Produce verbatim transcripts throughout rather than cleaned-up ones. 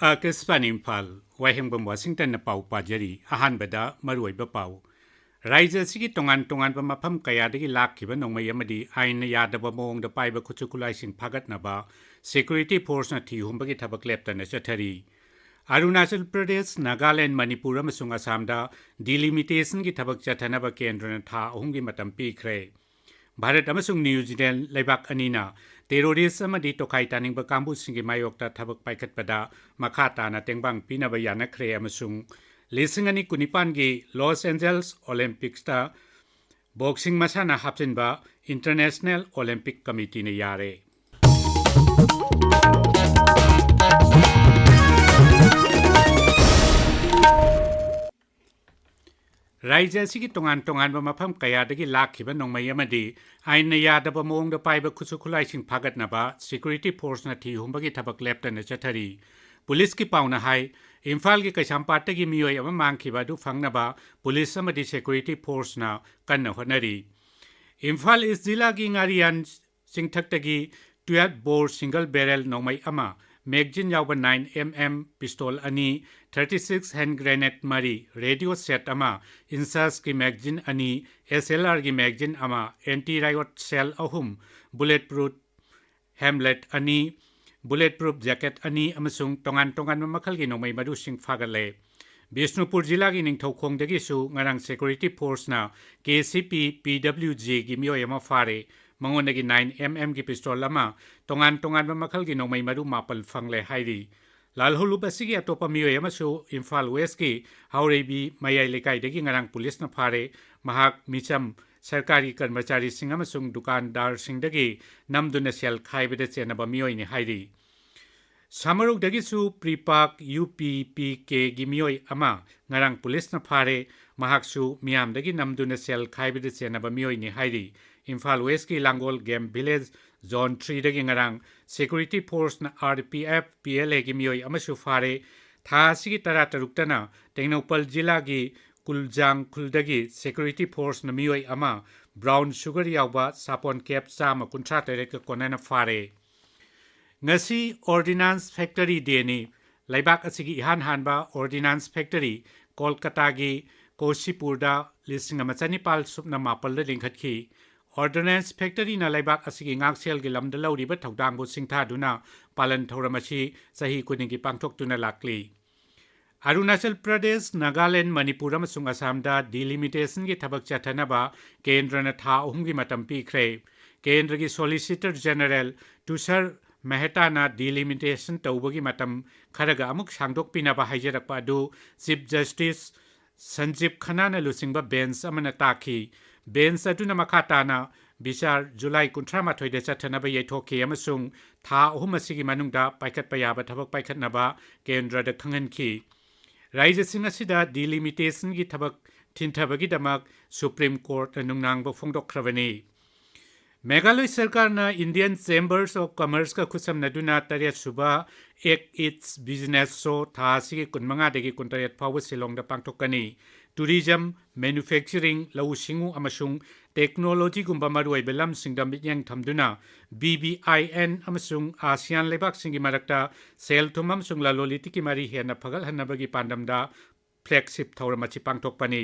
ꯑꯥꯀꯥꯁꯕꯥꯅꯤ ꯏꯝꯐꯥꯜ, ꯋꯥꯍꯦꯡꯕꯝ ꯋꯥꯁꯤꯡꯇꯟꯅ ꯄꯥꯎ ꯄꯥꯖꯔꯤ꯫ ꯑꯍꯥꯟꯕꯗ ꯃꯔꯨꯑꯣꯏꯕ ꯄꯥꯎ꯫ ꯔꯥꯖ꯭ꯌ ꯑꯁꯤꯒꯤ ꯇꯣꯉꯥꯟ ꯇꯣꯉꯥꯟꯕ ꯃꯐꯝ ꯀꯌꯥꯗꯒꯤ ꯂꯥꯛꯈꯤꯕ ꯅꯣꯡꯃꯩ ꯑꯃꯗꯤ ꯑꯥꯏꯟꯅ ꯌꯥꯗꯕ ꯃꯑꯣꯡꯗ ꯄꯥꯏꯕ ꯈꯨꯠꯁꯨ ꯈꯨꯠꯂꯥꯏꯁꯤꯡ ꯐꯥꯒꯠꯅꯕ security forceꯅ ꯊꯤ ꯍꯨꯝꯕꯒꯤ ꯊꯕꯛ ꯂꯦꯞꯇꯅ ꯆꯠꯊꯔꯤ꯫ ꯑꯔꯨꯅꯥꯆꯜ ꯄ꯭ꯔꯗꯦꯁ, ꯅꯥꯒꯥꯂꯦꯟ, ꯃꯅꯤꯄꯨꯔ ꯑꯃꯁꯨꯡ ꯑꯁꯥꯝꯗ delimitationꯒꯤ ꯊꯕꯛ ꯆꯠꯊꯅꯕ ꯀꯦꯟꯗ꯭ꯔꯅ ꯊꯥ ꯑꯍꯨꯝꯒꯤ ꯃꯇꯝ ꯄꯤꯈ꯭ꯔꯦ꯫ ꯚꯥꯔꯠ ꯑꯃꯁꯨꯡ ꯅ꯭ꯌꯨ ꯖꯤꯂꯦꯟ ꯂꯩꯕꯥꯛ ꯑꯅꯤꯅ terrorist ꯑꯃꯗꯤ ꯇꯣꯈꯥꯏ ꯇꯥꯅꯤꯡꯕ ꯀꯥꯡꯕꯨꯁꯤꯡꯒꯤ ꯃꯥꯌꯣꯛꯇ ꯊꯕꯛ ꯄꯥꯏꯈꯠꯄꯗ ꯃꯈꯥ ꯇꯥꯅ ꯇꯦꯡꯕꯥꯡ ꯄꯤꯅꯕ ꯌꯥꯅꯈ꯭ꯔꯦ ꯑꯃꯁꯨꯡ ꯂꯤꯁꯤꯡ ꯑꯅꯤ ꯀꯨꯟꯅꯤꯄꯥꯟꯒꯤ ꯂꯣꯁ ꯑꯦꯟꯖꯦꯜꯁ ꯑꯣꯂꯦꯝꯄꯤꯛꯁꯇ boxing ꯃꯁꯥꯟꯅ ꯍꯥꯞꯆꯤꯟꯕ International Olympic Committeeꯅ ꯌꯥꯔꯦ꯫ ꯔꯥꯖ꯭ꯌ ꯑꯁꯤꯒꯤ ꯇꯣꯉꯥꯟ ꯇꯣꯉꯥꯟꯕ ꯃꯐꯝ ꯀꯌꯥꯗꯒꯤ ꯂꯥꯛꯈꯤꯕ ꯅꯣꯡꯃꯩ ꯑꯃꯗꯤ ꯑꯥꯏꯟꯅ ꯌꯥꯗꯕ ꯃꯑꯣꯡꯗ ꯄꯥꯏꯕ ꯈꯨꯠꯁꯨ ꯈꯨꯠꯂꯥꯏꯁꯤꯡ ꯐꯥꯒꯠꯅꯕ security forceꯅ ꯊꯤ ꯍꯨꯝꯕꯒꯤ ꯊꯕꯛ ꯂꯦꯞꯇꯅ ꯆꯠꯊꯔꯤ꯫ ꯄꯨꯂꯤꯁꯀꯤ ꯄꯥꯎꯅ ꯍꯥꯏ, ꯏꯝꯐꯥꯜꯒꯤ ꯀꯩꯁꯥꯝꯄꯥꯠꯇꯒꯤ ꯃꯤꯑꯣꯏ ꯑꯃ ꯃꯥꯡꯈꯤꯕ ꯑꯗꯨ ꯐꯪꯅꯕ ꯄꯨꯂꯤꯁ ꯑꯃꯗꯤ security forceꯅ ꯀꯟꯅ ꯍꯣꯠꯅꯔꯤ꯫ ꯏꯝꯐꯥꯜ ꯏꯁ ꯖꯤꯂꯥꯒꯤ ꯉꯥꯔꯤꯌꯥꯟ ꯆꯤꯡꯊꯛꯇꯒꯤ twelve bore single barrel ꯅꯣꯡꯃꯩ ꯑꯃ, magazine ꯌꯥꯎꯕ nine M M pistol ꯑꯅꯤ, thirty six hand grenade ꯃꯔꯤ, radio set ꯑꯃ, INSASꯀꯤ magazine ꯑꯅꯤ, SLRꯒꯤ magazine ꯑꯃ, anti riot shell ꯑꯍꯨꯝ, bullet proof helmet ꯑꯅꯤ, bullet proof jacket ꯑꯅꯤ ꯑꯃꯁꯨꯡ ꯇꯣꯉꯥꯟ ꯇꯣꯉꯥꯟꯕ ꯃꯈꯜꯒꯤ ꯅꯣꯡꯃꯩ ꯃꯔꯨꯁꯤꯡ ꯐꯥꯒꯠꯂꯦ꯫ ꯕꯤꯁꯅꯨꯄꯨꯔ ꯖꯤꯂꯥꯒꯤ ꯅꯤꯡꯊꯧꯈꯣꯡꯗꯒꯤꯁꯨ ꯉꯔꯥꯡ security forceꯅ KCP PWGꯒꯤ ꯃꯤꯑꯣꯏ ꯑꯃ ꯐꯥꯔꯦ꯫ ꯃꯉꯣꯟꯗꯒꯤ nine M Mꯒꯤ pistol ꯑꯃ, ꯇꯣꯉꯥꯟ ꯇꯣꯉꯥꯟꯕ ꯃꯈꯜꯒꯤ ꯅꯣꯡꯃꯩ ꯃꯔꯨ ꯃꯥꯄꯜ ꯐꯪꯂꯦ ꯍꯥꯏꯔꯤ꯫ ꯂꯥꯜꯍꯧꯂꯨꯞ ꯑꯁꯤꯒꯤ ꯑꯇꯣꯞꯄ ꯃꯤꯑꯣꯏ ꯑꯃꯁꯨ ꯏꯝꯐꯥꯜ ꯋꯦꯁꯀꯤ ꯍꯥꯎꯔꯩꯕꯤ ꯃꯌꯥꯏ ꯂꯩꯀꯥꯏꯗꯒꯤ ꯉꯔꯥꯡ ꯄꯨꯂꯤꯁꯅ ꯐꯥꯔꯦ꯫ ꯃꯍꯥꯛ ꯃꯤꯆꯝ, ꯁꯔꯀꯥꯔꯒꯤ ꯀꯔꯃꯆꯥꯔꯤꯁꯤꯡ ꯑꯃꯁꯨꯡ ꯗꯨꯀꯥꯟꯗꯥꯔꯁꯤꯡꯗꯒꯤ ꯅꯝꯗꯨꯅ ꯁꯦꯜ ꯈꯥꯏꯕꯗ ꯆꯦꯟꯅꯕ ꯃꯤꯑꯣꯏꯅꯤ ꯍꯥꯏꯔꯤ꯫ ꯁꯥꯃꯔꯧꯗꯒꯤꯁꯨ ꯄ꯭ꯔꯤꯄꯥꯛ UPPKꯒꯤ ꯃꯤꯑꯣꯏ ꯑꯃ ꯉꯔꯥꯡ ꯄꯨꯂꯤꯁꯅ ꯐꯥꯔꯦ꯫ ꯃꯍꯥꯛꯁꯨ ꯃꯤꯌꯥꯝꯗꯒꯤ ꯅꯝꯗꯨꯅ ꯁꯦꯜ ꯈꯥꯏꯕꯗ ꯆꯦꯟꯅꯕ ꯃꯤꯑꯣꯏꯅꯤ ꯍꯥꯏꯔꯤ꯫ ꯏꯝꯐꯥꯜ ꯋꯦꯁꯀꯤ ꯂꯥꯡꯒꯣꯜ Game Village Zone threeꯗꯒꯤ ꯉꯔꯥꯡ security forceꯅ RPF PLAꯒꯤ ꯃꯤꯑꯣꯏ ꯑꯃꯁꯨ ꯐꯥꯔꯦ꯫ ꯊꯥ ꯑꯁꯤꯒꯤ ꯇꯔꯥꯇꯔꯨꯛꯇꯅ ꯇꯦꯡꯅꯧꯄꯜ ꯖꯤꯂꯥꯒꯤ ꯀꯨꯜꯖꯥꯡ ꯈꯨꯜꯗꯒꯤ security forceꯅ ꯃꯤꯑꯣꯏ ꯑꯃ brown sugar ꯌꯥꯎꯕ ꯁꯥꯄꯣꯟ cap ꯆꯥꯝꯃ ꯀꯨꯟꯊ꯭ꯔꯥ ꯇꯔꯦꯠꯀ ꯀꯣꯟꯅꯅ ꯐꯥꯔꯦ꯫ ꯉꯁꯤ Ordnance Factory Dayꯅꯤ꯫ ꯂꯩꯕꯥꯛ ꯑꯁꯤꯒꯤ ꯏꯍꯥꯟ ꯍꯥꯟꯕ ordnance factory ꯀꯣꯜꯀꯇꯥꯒꯤ ꯀꯣꯁꯤꯄꯨꯔꯗ ꯂꯤꯁꯤꯡ ꯑꯃ ꯆꯅꯤꯄꯥꯜ ꯁꯨꯞꯅ ꯃꯥꯄꯜꯗ ꯂꯤꯡꯈꯠꯈꯤ꯫ Ordnance factoryꯅ ꯂꯩꯕꯥꯛ ꯑꯁꯤꯒꯤ ꯉꯥꯛꯁꯦꯜꯒꯤ ꯂꯝꯗ ꯂꯧꯔꯤꯕ ꯊꯧꯗꯥꯡꯕꯨ ꯁꯤꯡꯊꯥꯗꯨꯅ ꯄꯥꯂꯟ ꯊꯧꯔꯝ ꯑꯁꯤ ꯆꯍꯤ ꯈꯨꯗꯤꯡꯒꯤ ꯄꯥꯡꯊꯣꯛꯇꯨꯅ ꯂꯥꯛꯂꯤ꯫ ꯑꯔꯨꯅꯥꯆꯜ ꯄ꯭ꯔꯗꯦꯁ, ꯅꯥꯒꯥꯂꯦꯟ, ꯃꯅꯤꯄꯨꯔ ꯑꯃꯁꯨꯡ ꯑꯁꯥꯝꯗ delimitationꯒꯤ ꯊꯕꯛ ꯆꯠꯊꯅꯕ ꯀꯦꯟꯗ꯭ꯔꯅ ꯊꯥ ꯑꯍꯨꯝꯒꯤ ꯃꯇꯝ ꯄꯤꯈ꯭ꯔꯦ꯫ ꯀꯦꯟꯗ꯭ꯔꯒꯤ Solicitor General ꯇꯨꯁꯥꯔ ꯃꯦꯍꯇꯥꯅ delimitation ꯇꯧꯕꯒꯤ ꯃꯇꯝ ꯈꯔꯒ ꯑꯃꯨꯛ ꯁꯥꯡꯗꯣꯛꯄꯤꯅꯕ ꯍꯥꯏꯖꯔꯛꯄ ꯑꯗꯨ Chief Justice ꯁꯟꯖꯤꯕ ꯈꯟꯅꯥꯅ ꯂꯨꯆꯤꯡꯕ bench ꯑꯃꯅ ꯇꯥꯈꯤ꯫ Bench ꯑꯗꯨꯅ ꯃꯈꯥ ꯇꯥꯅ ꯕꯤꯆꯥꯔ ꯖꯨꯂꯥꯏ ꯀꯨꯟꯊ꯭ꯔꯥ ꯃꯥꯊꯣꯏꯗ ꯆꯠꯊꯅꯕ ꯌꯩꯊꯣꯛꯈꯤ ꯑꯃꯁꯨꯡ ꯊꯥ ꯑꯍꯨꯝ ꯑꯁꯤꯒꯤ ꯃꯅꯨꯡꯗ ꯄꯥꯏꯈꯠꯄ ꯌꯥꯕ ꯊꯕꯛ ꯄꯥꯏꯈꯠꯅꯕ ꯀꯦꯟꯗ꯭ꯔꯗ ꯈꯪꯍꯟꯈꯤ꯫ ꯔꯥꯖ꯭ꯌꯁꯤꯡ ꯑꯁꯤꯗ delimitationꯒꯤ ꯊꯕꯛ ꯊꯤꯟꯊꯕꯒꯤꯗꯃꯛ Supreme Courtꯅ ꯅꯨꯡꯅꯥꯡꯕ ꯐꯣꯡꯗꯣꯛꯈ꯭ꯔꯕꯅꯤ꯫ ꯃꯦꯘꯥꯂꯣꯏ ꯁꯔꯀꯥꯔꯅ Indian Chambers of Commerceꯀ ꯈꯨꯠꯁꯝꯅꯗꯨꯅ ꯇꯔꯦꯠ ꯁꯨꯕ Act East Business Show ꯊꯥ ꯑꯁꯤꯒꯤ ꯀꯨꯟꯃꯉꯥꯗꯒꯤ ꯀꯨꯟꯇꯔꯦꯠ ꯐꯥꯎꯕ ꯁꯤꯂꯣꯡꯗ ꯄꯥꯡꯊꯣꯛꯀꯅꯤ꯫ Tourism, manufacturing, ꯂꯧꯎ ꯁꯤꯡꯎ ꯑꯃꯁꯨꯡ technologyꯒꯨꯝꯕ ꯃꯔꯨꯑꯣꯏꯕ ꯂꯝꯁꯤꯡꯗ ꯃꯤꯠꯌꯦꯡ ꯊꯝꯗꯨꯅ BBIN ꯑꯃꯁꯨꯡ ASEAN ꯂꯩꯕꯥꯛꯁꯤꯡꯒꯤ ꯃꯔꯛꯇ ꯁꯦꯜ ꯊꯨꯝ ꯑꯃꯁꯨꯡ ꯂꯂꯣꯟ ꯏꯇꯤꯛꯀꯤ ꯃꯔꯤ ꯍꯦꯟꯅ ꯐꯒꯠꯍꯟꯅꯕꯒꯤ ꯄꯥꯟꯗꯝꯗ flagship ꯊꯧꯔꯝ ꯑꯁꯤ ꯄꯥꯡꯊꯣꯛꯄꯅꯤ꯫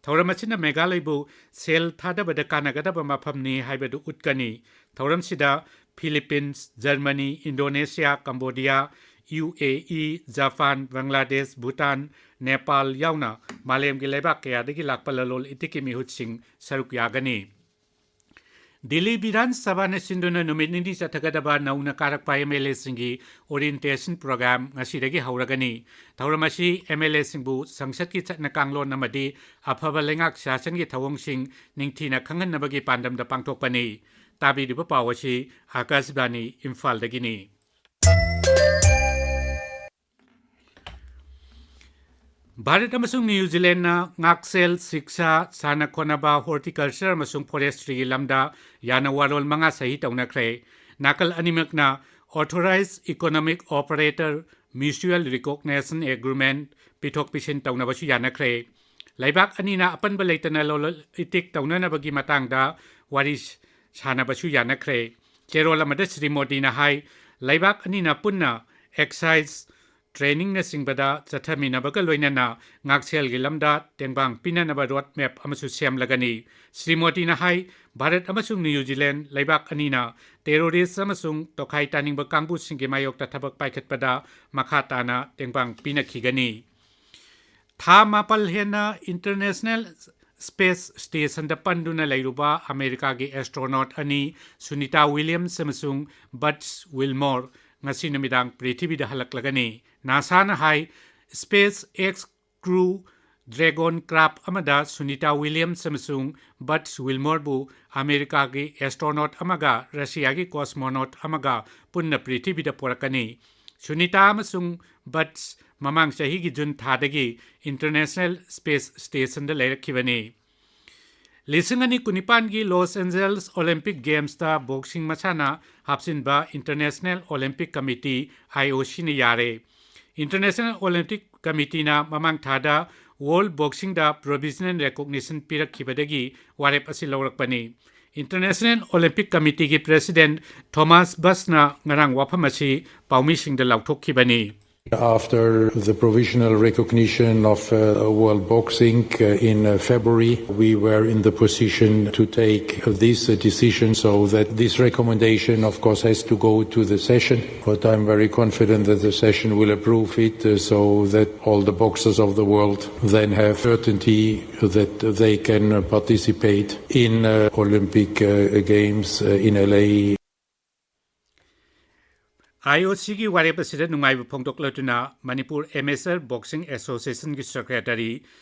ꯊꯧꯔꯝ ꯑꯁꯤꯅ ꯃꯦꯘꯥꯂꯌꯕꯨ ꯁꯦꯜ ꯊꯥꯗꯕꯗ ꯀꯥꯟꯅꯒꯗꯕ ꯃꯐꯝꯅꯤ ꯍꯥꯏꯕꯗꯨ ꯎꯠꯀꯅꯤ꯫ ꯊꯧꯔꯝꯁꯤꯗ Philippines, Germany, Indonesia, Cambodia, UAE, Japan, Bangladesh, Bhutan, Nepal ꯌꯥꯎꯅ ꯃꯥꯂꯦꯝꯒꯤ ꯂꯩꯕꯥꯛ ꯀꯌꯥꯗꯒꯤ ꯂꯥꯛꯄ ꯂꯂꯣꯟ ꯏꯇꯤꯛꯀꯤ ꯃꯤꯍꯨꯠꯁꯤꯡ ꯁꯔꯨꯛ ꯌꯥꯒꯅꯤ꯫ ꯗꯤꯜꯂꯤ ꯕꯤꯙꯥꯟ ꯁꯚꯥꯅ ꯁꯤꯟꯗꯨꯅ ꯅꯨꯃꯤꯠ ꯅꯤꯅꯤ ꯆꯠꯊꯒꯗꯕ ꯅꯧꯅ ꯀꯥꯔꯛꯄ MLAꯁꯤꯡꯒꯤ orientation program ꯉꯁꯤꯗꯒꯤ ꯍꯧꯔꯒꯅꯤ꯫ ꯊꯧꯔꯝ ꯑꯁꯤ MLAꯁꯤꯡꯕꯨ ꯁꯪꯁꯠꯀꯤ ꯆꯠꯅ ꯀꯥꯡꯂꯣꯟ ꯑꯃꯗꯤ ꯑꯐꯕ ꯂꯩꯉꯥꯛ ꯁꯥꯁꯟꯒꯤ ꯊꯧꯑꯣꯡꯁꯤꯡ ꯅꯤꯡꯊꯤꯅ ꯈꯪꯍꯟꯅꯕꯒꯤ ꯄꯥꯟꯗꯝꯗ ꯄꯥꯡꯊꯣꯛꯄꯅꯤ꯫ ꯇꯥꯕꯤꯔꯤꯕ ꯄꯥꯎ ꯑꯁꯤ ꯑꯥꯀꯥꯁꯕꯥꯅꯤ ꯏꯝꯐꯥꯜꯗꯒꯤꯅꯤ꯫ ꯚꯥꯔꯠ ꯑꯃꯁꯨꯡ ꯅ꯭ꯌꯨ ꯖꯤꯂꯦꯟꯅ ꯉꯥꯛꯁꯦꯜ, ꯁꯤꯛꯁꯥ, ꯁꯥꯟꯅ ꯈꯣꯠꯅꯕ, horticulture ꯑꯃꯁꯨꯡ forestryꯒꯤ ꯂꯝꯗ ꯌꯥꯅ ꯋꯥꯔꯣꯜ ꯃꯉꯥ ꯁꯍꯤ ꯇꯧꯅꯈ꯭ꯔꯦ꯫ ꯅꯥꯀꯜ ꯑꯅꯤꯃꯛꯅ Authorized Economic Operator Mutual Recognition Agreement ꯄꯤꯊꯣꯛ ꯄꯤꯁꯤꯟ ꯇꯧꯅꯕꯁꯨ ꯌꯥꯅꯈ꯭ꯔꯦ꯫ ꯂꯩꯕꯥꯛ ꯑꯅꯤꯅ ꯑꯄꯟꯕ ꯂꯩꯇꯅ ꯂꯂꯣꯟ ꯏꯇꯤꯛ ꯇꯧꯅꯅꯕꯒꯤ ꯃꯇꯥꯡꯗ ꯋꯥꯔꯤ ꯁꯥꯅꯕꯁꯨ ꯌꯥꯅꯈ꯭ꯔꯦ꯫ ꯆꯦꯔꯣꯜ ꯑꯃꯗ ꯁ꯭ꯔꯤ ꯃꯣꯗꯤꯅ ꯍꯥꯏ, ꯂꯩꯕꯥꯛ ꯑꯅꯤꯅ ꯄꯨꯟꯅ excise ꯇ꯭ꯔꯦꯅꯤꯡꯅꯆꯤꯡꯕꯗ ꯆꯠꯊꯃꯤꯟꯅꯕꯒ ꯂꯣꯏꯅꯅ ꯉꯥꯛꯁꯦꯜꯒꯤ ꯂꯝꯗ ꯇꯦꯡꯕꯥꯡ ꯄꯤꯅꯅꯕ ꯔꯣꯗ ꯃꯦꯞ ꯑꯃꯁꯨ ꯁꯦꯝꯂꯒꯅꯤ꯫ ꯁ꯭ꯔꯤ ꯃꯣꯗꯤꯅ ꯍꯥꯏ, ꯚꯥꯔꯠ ꯑꯃꯁꯨꯡ ꯅ꯭ꯌꯨ ꯖꯤꯂꯦꯟ ꯂꯩꯕꯥꯛ ꯑꯅꯤꯅ ꯇꯦꯔꯣꯔꯤꯁ ꯑꯃꯁꯨꯡ ꯇꯣꯈꯥꯏ ꯇꯥꯅꯤꯡꯕ ꯀꯥꯡꯕꯨꯁꯤꯡꯒꯤ ꯃꯥꯌꯣꯛꯇ ꯊꯕꯛ ꯄꯥꯏꯈꯠꯄꯗ ꯃꯈꯥ ꯇꯥꯅ ꯇꯦꯡꯕꯥꯡ ꯄꯤꯅꯈꯤꯒꯅꯤ꯫ ꯊꯥ ꯃꯥꯄꯜ ꯍꯦꯟꯅ ꯏꯟꯇꯔꯅꯦꯁꯅꯦꯜ ꯁ꯭ꯄꯦꯁ ꯁ꯭ꯇꯦꯁꯟꯗ ꯄꯟꯗꯨꯅ ꯂꯩꯔꯨꯕ ꯑꯃꯦꯔꯤꯀꯥꯒꯤ ꯑꯦꯁꯇ꯭ꯔꯣꯅꯣꯠ ꯑꯅꯤ ꯁꯨꯅꯤꯇꯥ ꯋꯤꯂꯤꯌꯝꯁ ꯑꯃꯁꯨꯡ ꯕꯠꯁ ꯋꯤꯜꯃꯣꯔ ꯉꯁꯤ ꯅꯨꯃꯤꯗꯥꯡ ꯄ꯭ꯔꯤꯊꯤꯕꯤꯗ ꯍꯜꯂꯛꯂꯒꯅꯤ꯫ ꯅꯥꯁꯥꯅ ꯍꯥꯏ, space X crew dragon craft ꯑꯃꯗ ꯁꯨꯅꯤꯇꯥ ꯋꯤꯂꯤꯌꯝꯁ ꯑꯃꯁꯨꯡ ꯕꯠꯁ ꯋꯤꯜꯃꯣꯔꯕꯨ ꯑꯃꯦꯔꯤꯀꯥꯒꯤ ꯑꯦꯁꯇ꯭ꯔꯣꯅꯣꯠ ꯑꯃꯒ ꯔꯁꯤꯌꯥꯒꯤ ꯀꯣꯁꯃꯣꯅꯣꯠ ꯑꯃꯒ ꯄꯨꯟꯅ ꯄ꯭ꯔꯤꯊꯤꯕꯤꯗ ꯄꯨꯔꯛꯀꯅꯤ꯫ ꯁꯨꯅꯤꯇꯥ ꯑꯃꯁꯨꯡ ꯕꯠꯁ ꯃꯃꯥꯡ ꯆꯍꯤꯒꯤ ꯖꯨꯟ ꯊꯥꯗꯒꯤ ꯏꯟꯇꯔꯅꯦꯁꯅꯦꯜ ꯁ꯭ꯄꯦꯁ ꯁ꯭ꯇꯦꯁꯟꯗ ꯂꯩꯔꯛꯈꯤꯕꯅꯤ꯫ ꯂꯤꯁꯤꯡ ꯑꯅꯤ ꯀꯨꯟꯅꯤꯄꯥꯟꯒꯤ ꯂꯣꯁ ꯑꯦꯟꯖꯦꯜꯁ ꯑꯣꯂꯤꯝꯄꯤꯛ ꯒꯦꯝꯁꯇ ꯕꯣꯛꯁꯤꯡ ꯃꯁꯥꯟꯅ ꯍꯥꯞꯆꯤꯟꯕ international Olympic committee, I O ꯁꯤꯅ ꯌꯥꯔꯦ꯫ ꯏꯟꯇꯔꯅꯦꯁꯅꯦꯜ ꯑꯣꯂꯤꯝꯄꯤꯛ ꯀꯃꯤꯇꯤꯅ ꯃꯃꯥꯡ ꯊꯥꯗ ꯋꯥꯔꯜ ꯕꯣꯛꯁꯤꯡꯗ ꯄ꯭ꯔꯣꯚꯤꯖꯅꯦꯜ ꯔꯦꯀꯣꯒꯅꯤꯁꯟ ꯄꯤꯔꯛꯈꯤꯕꯗꯒꯤ ꯋꯥꯔꯦꯞ ꯑꯁꯤ ꯂꯧꯔꯛꯄꯅꯤ꯫ ꯏꯟꯇꯔꯅꯦꯁꯅꯦꯜ ꯑꯣꯂꯤꯝꯄꯤꯛ ꯀꯃꯤꯇꯤꯒꯤ ꯄ꯭ꯔꯦꯁꯤꯗꯦꯟꯠ ꯊꯣꯃꯥꯁ ꯕꯁꯅ ꯉꯔꯥꯡ ꯋꯥꯐꯝ ꯑꯁꯤ ꯄꯥꯎꯃꯤꯁꯤꯡꯗ ꯂꯥꯎꯊꯣꯛꯈꯤꯕꯅꯤ꯫ After the provisional recognition of uh, World Boxing uh, in uh, February, we were in the position to take this uh, decision, so that this recommendation, of course, has to go to the session. But I'm very confident that the session will approve it uh, so that all the boxers of the world then have certainty that they can uh, participate in uh, Olympic uh, Games uh, in L A. I O ꯁꯤꯒꯤ ꯋꯥꯔꯦꯞ ꯑꯁꯤꯗ ꯅꯨꯡꯉꯥꯏꯕ ꯐꯣꯡꯗꯣꯛꯂꯗꯨꯅ Manipur amateur boxing ꯑꯦꯁꯣꯁꯤꯌꯦꯁꯟꯒꯤ secretary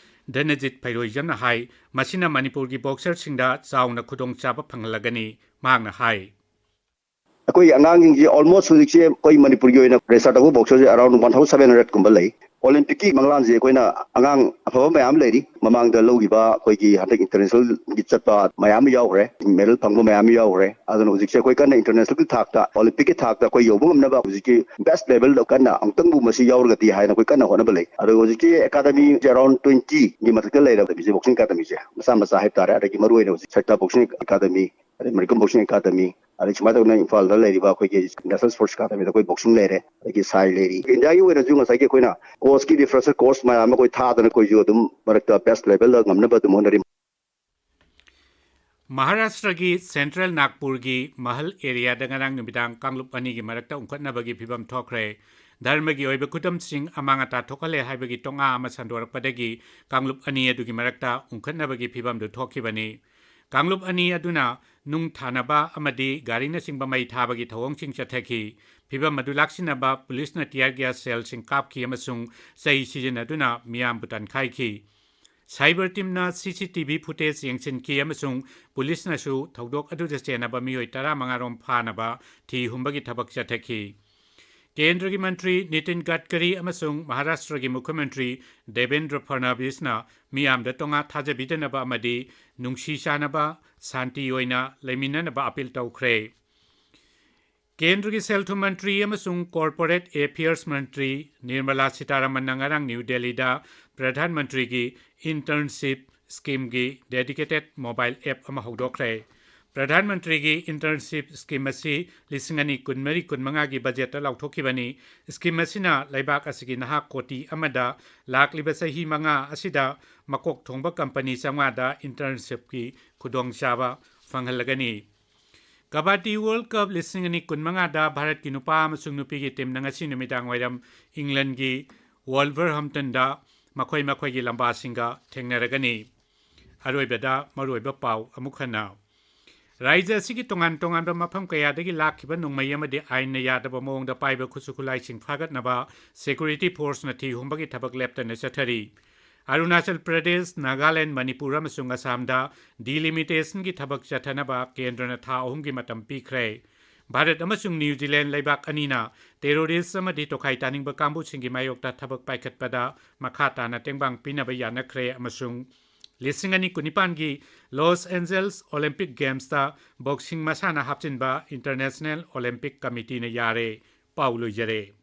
ꯙꯅꯖꯤꯠ ꯐꯩꯔꯣꯏꯖꯝꯅ ꯍꯥꯏ, ꯃꯁꯤꯅ ꯃꯅꯤꯄꯨꯔꯒꯤ ꯕꯣꯛꯁꯔꯁꯤꯡꯗ ꯆꯥꯎꯅ ꯈꯨꯗꯣꯡꯆꯥꯕ ꯐꯪꯍꯜꯂꯒꯅꯤ꯫ ꯃꯍꯥꯛꯅ ꯍꯥꯏ, ꯑꯩꯈꯣꯏ ꯑꯉꯥꯡꯁꯤꯡꯁꯦ almost ꯍꯧꯖꯤꯛꯁꯦ ꯑꯩꯈꯣꯏ ꯃꯅꯤꯄꯨꯔꯒꯤ ꯑꯣꯏꯅ register ꯇꯧꯕ ꯕꯣꯛꯁꯔꯁꯦ around one thousand seven hundred ꯀꯨꯝꯕ ꯂꯩ꯫ ꯑꯣꯂꯤꯝꯄꯤꯛꯀꯤ ꯃꯪꯂꯥꯟꯁꯦ ꯑꯩꯈꯣꯏꯅ ꯑꯉꯥꯡ ꯑꯐꯕ ꯃꯌꯥꯝ ꯂꯩꯔꯤ꯫ ꯃꯃꯥꯡꯗ ꯂꯧꯈꯤꯕ ꯑꯩꯈꯣꯏꯒꯤ ꯍꯟꯗꯛ ꯏꯟꯇꯔꯅꯦꯁꯅꯦꯜꯒꯤ ꯆꯠꯄ ꯃꯌꯥꯝ ꯑꯃ ꯌꯥꯎꯈ꯭ꯔꯦ, ꯃꯦꯗꯜ ꯐꯪꯕ ꯃꯌꯥꯝ ꯑꯃ ꯌꯥꯎꯈ꯭ꯔꯦ꯫ ꯑꯗꯨꯅ ꯍꯧꯖꯤꯛꯁꯦ ꯑꯩꯈꯣꯏ ꯀꯟꯅ ꯏꯟꯇꯔꯅꯦꯁꯅꯦꯜꯒꯤ ꯊꯥꯛꯇ, ꯑꯣꯂꯤꯝꯄꯤꯛꯀꯤ ꯊꯥꯛꯇ ꯑꯩꯈꯣꯏ ꯌꯧꯕ ꯉꯝꯅꯕ ꯍꯧꯖꯤꯛꯀꯤ best levelꯗ ꯀꯟꯅ ꯑꯃꯨꯛꯇꯪꯕꯨ ꯃꯁꯤ ꯌꯥꯎꯔꯒꯗꯤ ꯍꯥꯏꯅ ꯑꯩꯈꯣꯏ ꯀꯟꯅ ꯍꯣꯠꯅꯕ ꯂꯩ꯫ ꯑꯗꯣ ꯍꯧꯖꯤꯛꯀꯤ ꯑꯦꯀꯥꯗꯃꯤꯁꯦ around twentyꯒꯤ ꯃꯊꯛꯇ ꯂꯩꯔꯕ ꯍꯧꯖꯤꯛ ꯕꯣꯛꯁꯤꯡ ꯑꯦꯀꯥꯗꯃꯤꯁꯦ ꯃꯆꯥ ꯃꯆꯥ ꯍꯥꯏꯕ ꯇꯥꯔꯦ꯫ ꯑꯗꯒꯤ ꯃꯔꯨꯑꯣꯏꯅ ꯍꯧꯖꯤꯛ ꯁꯛꯇꯥ ꯕꯣꯛꯁꯤꯡ ꯑꯦꯀꯥꯗꯃꯤ, ꯑꯗꯩ ꯃꯔꯤꯀꯨꯝ ꯕꯣꯛꯁꯤꯡ ꯑꯦꯀꯥꯗꯃꯤ, ꯑꯗꯩ ꯁꯨꯃꯥꯏꯅ ꯇꯧꯗꯅ ꯏꯝꯐꯥꯜꯗ ꯂꯩꯔꯤꯕ ꯑꯩꯈꯣꯏꯒꯤ ꯅꯦꯁꯅꯦꯜ ꯁ꯭ꯄꯣꯔꯠꯁ ꯑꯦꯀꯥꯗꯃꯤꯗ ꯑꯩꯈꯣꯏ ꯕꯣꯛꯁꯤꯡ ꯂꯩꯔꯦ, ꯑꯗꯒꯤ ꯁꯥꯏ ꯂꯩꯔꯤ꯫ ꯏꯟꯗꯤꯌꯥꯒꯤ ꯑꯣꯏꯅꯁꯨ ꯉꯁꯥꯏꯒꯤ ꯑꯩꯈꯣꯏꯅ ꯀꯣꯆꯀꯤ ꯔꯤꯐ꯭ꯔꯦꯁꯔ ꯀꯣꯔꯁ ꯃꯌꯥꯝ ꯑꯃ ꯑꯩꯈꯣꯏ ꯊꯥꯗꯅ ꯑꯩꯈꯣꯏꯁꯨ ꯑꯗꯨꯝ ꯃꯔꯛꯇ ꯕꯦꯁ ꯂꯦꯚꯦꯜꯗ ꯉꯝꯅꯕ ꯑꯗꯨꯝ ꯍꯣꯠꯅꯔꯤ꯫ ꯃꯍꯥꯔꯥꯁꯇ꯭ꯔꯒꯤ ꯁꯦꯟꯇ꯭ꯔꯦꯜ ꯅꯥꯒꯄꯨꯔꯒꯤ ꯃꯍꯜ ꯑꯦꯔꯤꯌꯥꯗ ꯉꯔꯥꯡ ꯅꯨꯃꯤꯗꯥꯡ ꯀꯥꯡꯂꯨꯞ ꯑꯅꯤꯒꯤ ꯃꯔꯛꯇ ꯎꯪꯈꯠꯅꯕꯒꯤ ꯐꯤꯕꯝ ꯊꯣꯛꯈ꯭ꯔꯦ꯫ ꯙꯔꯃꯒꯤ ꯑꯣꯏꯕ ꯈꯨꯗꯝꯁꯤꯡ ꯑꯃꯥꯡ ꯑꯇꯥ ꯊꯣꯛꯍꯜꯂꯦ ꯍꯥꯏꯕꯒꯤ ꯇꯣꯉꯥ ꯑꯃ ꯁꯟꯗꯣꯔꯛꯄꯗꯒꯤ ꯀꯥꯡꯂꯨꯞ ꯑꯅꯤ ꯑꯗꯨꯒꯤ ꯃꯔꯛꯇ ꯎꯪꯈꯠꯅꯕꯒꯤ ꯐꯤꯕꯝꯗꯨ ꯊꯣꯛꯈꯤꯕꯅꯤ꯫ ꯀꯥꯡꯂꯨꯞ ꯑꯅꯤ ꯑꯗꯨꯅ ꯅꯨꯡ ꯊꯥꯅꯕ ꯑꯃꯗꯤ ꯒꯥꯔꯤꯅꯆꯤꯡꯕ ꯃꯩ ꯊꯥꯕꯒꯤ ꯊꯧꯑꯣꯡꯁꯤꯡ ꯆꯠꯊꯈꯤ꯫ ꯐꯤꯕꯝ ꯑꯗꯨ ꯂꯥꯛꯁꯤꯟꯅꯕ ꯄꯨꯂꯤꯁꯅ tear gas shellꯁꯤꯡ ꯀꯥꯞꯈꯤ ꯑꯃꯁꯨꯡ ꯆꯩ ꯁꯤꯖꯤꯟꯅꯗꯨꯅ ꯃꯤꯌꯥꯝꯕꯨ ꯇꯥꯟꯈꯥꯏꯈꯤ꯫ Cyber teamꯅ C C T V footage ꯌꯦꯡꯁꯤꯟꯈꯤ ꯑꯃꯁꯨꯡ ꯄꯨꯂꯤꯁꯅꯁꯨ ꯊꯧꯗꯣꯛ ꯑꯗꯨꯗ ꯆꯦꯟꯅꯕ ꯃꯤꯑꯣꯏ ꯇꯔꯥꯃꯉꯥ ꯔꯣꯝ ꯐꯥꯅꯕ ꯊꯤ ꯍꯨꯝꯕꯒꯤ ꯊꯕꯛ ꯆꯠꯊꯈꯤ꯫ ꯀꯦꯟꯗ꯭ꯔꯒꯤ ꯃꯟꯇ꯭ꯔꯤ ꯅꯤꯇꯤꯟ ꯒꯗꯀꯔꯤ ꯑꯃꯁꯨꯡ ꯃꯍꯥꯔꯥꯁꯇ꯭ꯔꯒꯤ ꯃꯨꯈ꯭ꯌ ꯃꯟꯇ꯭ꯔꯤ ꯗꯦꯕꯦꯟꯗ꯭ꯔ ꯐꯔꯅꯕꯤꯁꯅ ꯃꯤꯌꯥꯝꯗ ꯇꯣꯉꯥ ꯊꯥꯖꯕꯤꯗꯅꯕ ꯑꯃꯗꯤ ꯅꯨꯡꯁꯤ ꯆꯥꯟꯅꯕ, ꯁꯥꯟꯇꯤ ꯑꯣꯏꯅ ꯂꯩꯃꯤꯟꯅꯅꯕ ꯑꯄꯤꯜ ꯇꯧꯈ꯭ꯔꯦ꯫ ꯀꯦꯟꯗ꯭ꯔꯒꯤ ꯁꯦꯜ ꯊꯨꯝ ꯃꯟꯇ꯭ꯔꯤ ꯑꯃꯁꯨꯡ corporate affairs ꯃꯟꯇ꯭ꯔꯤ ꯅꯤꯔꯃꯂꯥ ꯁꯤꯇꯥꯔꯥꯃꯟꯅ ꯉꯔꯥꯡ ꯅ꯭ꯌꯨ ꯗꯦꯜꯂꯤꯗ ꯄ꯭ꯔꯙꯥꯟ ꯃꯟꯇ꯭ꯔꯤꯒꯤ internship schemeꯒꯤ dedicated mobile app ꯑꯃ ꯍꯧꯗꯣꯛꯈ꯭ꯔꯦ꯫ ꯄ꯭ꯔꯙꯥꯟ ꯃꯟꯇ꯭ꯔꯤꯒꯤ internship scheme ꯑꯁꯤ ꯂꯤꯁꯤꯡ ꯑꯅꯤ ꯀꯨꯟꯃꯔꯤ ꯀꯨꯟꯃꯉꯥꯒꯤ ꯕꯖꯦꯠꯇ ꯂꯥꯎꯊꯣꯛꯈꯤꯕꯅꯤ꯫ Scheme ꯑꯁꯤꯅ ꯂꯩꯕꯥꯛ ꯑꯁꯤꯒꯤ ꯅꯍꯥ ꯀꯣꯇꯤ ꯑꯃꯗ ꯂꯥꯛꯂꯤꯕ ꯆꯍꯤ ꯃꯉꯥ ꯑꯁꯤꯗ ꯃꯀꯣꯛ ꯊꯣꯡꯕ ꯀꯝꯄꯅꯤ ꯆꯥꯝꯃꯉꯥꯗ internshipꯀꯤ ꯈꯨꯗꯣꯡꯆꯥꯕ ꯐꯪꯍꯜꯂꯒꯅꯤ꯫ ꯀꯕꯥꯗꯤ World Cup ꯂꯤꯁꯤꯡ ꯑꯅꯤ ꯀꯨꯟꯃꯉꯥꯗ ꯚꯥꯔꯠꯀꯤ ꯅꯨꯄꯥ ꯑꯃꯁꯨꯡ ꯅꯨꯄꯤꯒꯤ teamꯅ ꯉꯁꯤ ꯅꯨꯃꯤꯗꯥꯡ ꯋꯥꯏꯔꯝ ꯏꯪꯂꯦꯟꯒꯤ Wolverhamptonꯗ ꯃꯈꯣꯏ ꯃꯈꯣꯏꯒꯤ ꯂꯝꯕꯥꯁꯤꯡꯒ ꯊꯦꯡꯅꯔꯒꯅꯤ꯫ ꯑꯔꯣꯏꯕꯗ ꯃꯔꯨꯑꯣꯏꯕ ꯄꯥꯎ ꯑꯃꯨꯛ ꯍꯟꯅ꯫ ꯔꯥꯖ꯭ꯌ ꯑꯁꯤꯒꯤ ꯇꯣꯉꯥꯟ ꯇꯣꯉꯥꯟꯕ ꯃꯐꯝ ꯀꯌꯥꯗꯒꯤ ꯂꯥꯛꯈꯤꯕ ꯅꯣꯡꯃꯩ ꯑꯃꯗꯤ ꯑꯥꯏꯟꯅ ꯌꯥꯗꯕ ꯃꯑꯣꯡꯗ ꯄꯥꯏꯕ ꯈꯨꯠꯁꯨ ꯈꯨꯠꯂꯥꯏꯁꯤꯡ ꯐꯥꯒꯠꯅꯕ security forceꯅ ꯊꯤ ꯍꯨꯝꯕꯒꯤ ꯊꯕꯛ ꯂꯦꯞꯇꯅ ꯆꯠꯊꯔꯤ꯫ ꯑꯔꯨꯅꯥꯆꯜ ꯄ꯭ꯔꯗꯦꯁ, ꯅꯥꯒꯥꯂꯦꯟ, ꯃꯅꯤꯄꯨꯔ ꯑꯃꯁꯨꯡ ꯑꯁꯥꯝꯗ delimitationꯒꯤ ꯊꯕꯛ ꯆꯠꯊꯅꯕ ꯀꯦꯟꯗ꯭ꯔꯅ ꯊꯥ ꯑꯍꯨꯝꯒꯤ ꯃꯇꯝ ꯄꯤꯈ꯭ꯔꯦ꯫ ꯚꯥꯔꯠ ꯑꯃꯁꯨꯡ ꯅ꯭ꯌꯨ ꯖꯤꯂꯦꯟ ꯂꯩꯕꯥꯛ ꯑꯅꯤꯅ terrorist ꯑꯃꯗꯤ ꯇꯣꯈꯥꯏ ꯇꯥꯅꯤꯡꯕ ꯀꯥꯡꯕꯨꯁꯤꯡꯒꯤ ꯃꯥꯌꯣꯛꯇ ꯊꯕꯛ ꯄꯥꯏꯈꯠꯄꯗ ꯃꯈꯥ ꯇꯥꯅ ꯇꯦꯡꯕꯥꯡ ꯄꯤꯅꯕ ꯌꯥꯅꯈ꯭ꯔꯦ ꯑꯃꯁꯨꯡ ꯂꯤꯁꯤꯡ ꯑꯅꯤ ꯀꯨꯟꯅꯤꯄꯥꯟꯒꯤ Los Angeles Olympic Gamesꯇ boxing ꯃꯁꯥꯟꯅ ꯍꯥꯞꯆꯤꯟꯕ International Olympic Committeeꯅ ꯌꯥꯔꯦ꯫ ꯄꯥꯎ ꯂꯣꯏꯖꯔꯦ꯫